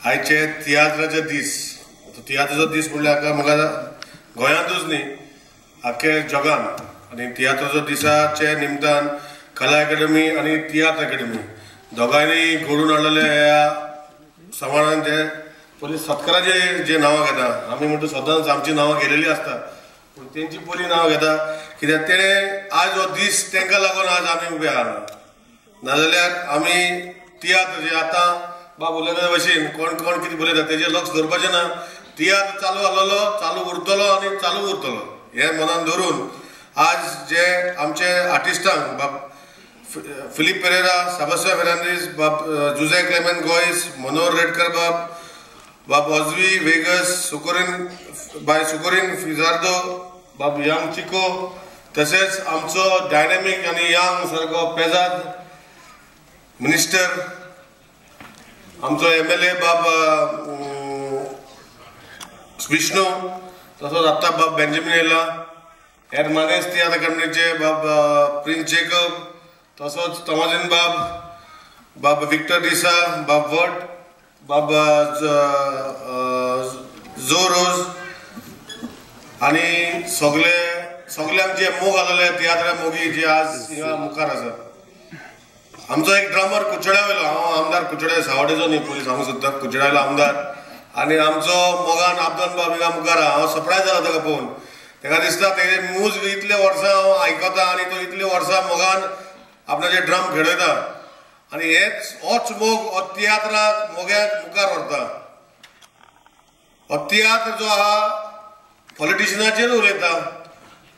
आयचे तियात्राचे दीस, तियात्राचो दीस म्हणल्यार म्हाका गोंयांतूच न्ही आख्खे जगान, आनी तियात्राचो दिसाचे निमतान कला अकादमी आनी तियात्र अकादमी दोगांयनी घडोवन हाडलेले ह्या सवाणान जे पयलीं सत्काराचे जे नांवां घेता, आमी म्हणटा सदांच आमची नांवां गेलेली आसता, पूण तेंची पयलीं नांवां घेता कित्याक तेणें आज हो दीस तांकां लागून आज आमी उबे आहा. नाजाल्यार आमी तियात्र जे आतां बाब उलयता भशेन कोण कोण कितें उलयता तेजेर लक्ष दवरपाचें ना. तियात्र चालू आसलेलो चालू उरतलो आनी चालू उरतलो हें मनान धरून आज जे आमचे आर्टिस्टांक बाब फिलीप पेरेरा, साबस्या फेर्नांदीस, बाब जुझे क्लेमेंट गोयस, मनोहर रेडकर बाब, बाब ऑजवी वेगस, सुकोरीन बाय सुकोरीन फिजार्दो, बाब यंग चिको, तशेंच आमचो डायनेमीक आनी यंग सारको पेजाद मिनिस्टर आमचो MLA बाब विष्णू, तसोच आत्तां बाब बेंजामीन येयला, हेर मानेस तियात्र अकादमीचे बाब प्रिन्स जेकब, तसोच तोमाजीन बाब, बाब विक्टर डिसा, बाब वट, बाब जो रोज आनी सगळे सगल्यांक जे मोग आसलेले तियात्रा मोगी जे आज हिंगा मुखार आसा. आमचो एक ड्रमर कुचड्या वयलो, हांव आमदार कुचड्या सावडेचो न्ही पयलीं सांगूंक सोदता, कुचड्या वयलो आमदार आनी आमचो मोगान आब्दन बाब हिंगा मुखार आहा. हांव सरप्रायज जालो ताका पळोवन, ताका दिसता तेजे मूज इतले वर्सां हांव आयकता आनी तो इतले वर्सां मोगान आपणाचे ड्रम खेळयता आनी हेच होच मोग हो तियात्राक मोग्याक मुखार व्हरता. हो तियात्र जो आहा पॉलिटिशनाचेर उलयता,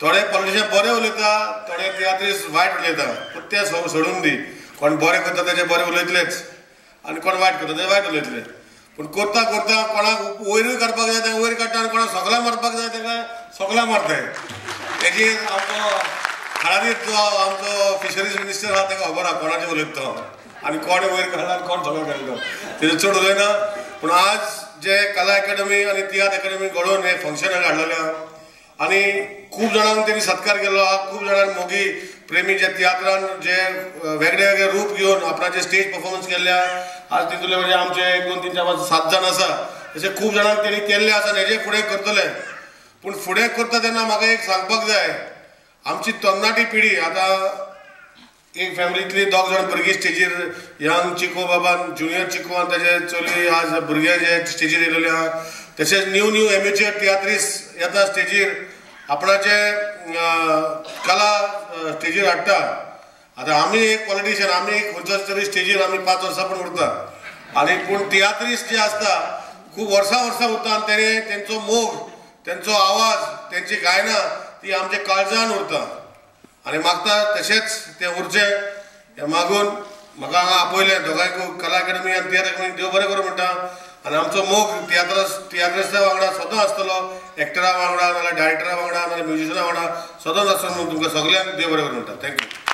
थोडे पॉलिटिशन बरे उलयता, थोडे तियात्रिस्ट वायट उलयता, पूण ते सोडून दी. कोण बरें करता तेजे बरें उलयतलेच आनी कोण वायट करता तेजे वायट उलयतले, पूण करता करता कोणाक वयरूय काडपाक जाय तांकां वयर काडटा आनी कोणाक सगळ्यां मारपाक जाय तांकां सगळ्यां मारताय. तेजेर आमचो खळारीत जो आमचो फिशरीज मिनिस्टर आहा ताका खबर आहा कोणाचें उलयता तो आनी कोण वयर काडला आनी कोण सगळें काडलो, तेजेर चड उलयना. पूण आज जे कला अकादमी आनी तियात्र अकादमी घडोवन हें फंक्शन हाडलेलें आहा आनी खूब जाणांक तेणी सत्कार केल्लो आहा, खूब जाणांक मोगी प्रेमी जे तियात्रान जे वेगळे वेगळे रूप घेवन आपणाचे स्टेज परफॉर्मन्स केल्ले आहा. आज तितूंतले म्हणजे आमचे 1 2 3 4 5 7 जाण आसा, तशें खूब जाणांक तेणी केल्ले आसा आनी हेजे फुडें करतले. पूण फुडें करता तेन्ना म्हाका एक सांगपाक जाय, आमची तरणाटी पिढी आतां एक फॅमिलींतली 2 जाण भुरगीं स्टेजीर, यंग चिको बाबान, ज्युनियर चिको आनी तेजे चली आज भुरगे जे स्टेजीर येयलेले आहा, तशेंच न्यू न्यू एमेच्युअर तियात्रिस्ट येता स्टेजीर आपणाचे कला स्टेजीर हाडटा. आतां आमी एक पॉलिटिशियन, आमी एक खंयच्या तरी स्टेजीर आमी 5 वर्सां पण उरता आनी पूण तियात्रिस्ट जे आसता खूब वर्सां वर्सां उरता आनी तेणे तेंचो मोग, तेंचो आवाज, तेंची गायनां ती आमच्या काळजान उरता आनी मागता तशेंच तें उरचें हें मागून म्हाका हांगा आपयलें दोगांयकूय कला अकादमी आनी तियात्र अकादमी देव बरें करूं म्हणटा. आनी आमचो मोग तियात्रिस्ता वांगडा सदां आसतलो, एक्टरा वांगडा नाजाल्यार डायरेक्टरा वांगडा नाजाल्यार म्युजिशना वांगडा सदांच आसतलो म्हणून तुमकां सगल्यांक देव बरें करूं म्हणटा. Thank you.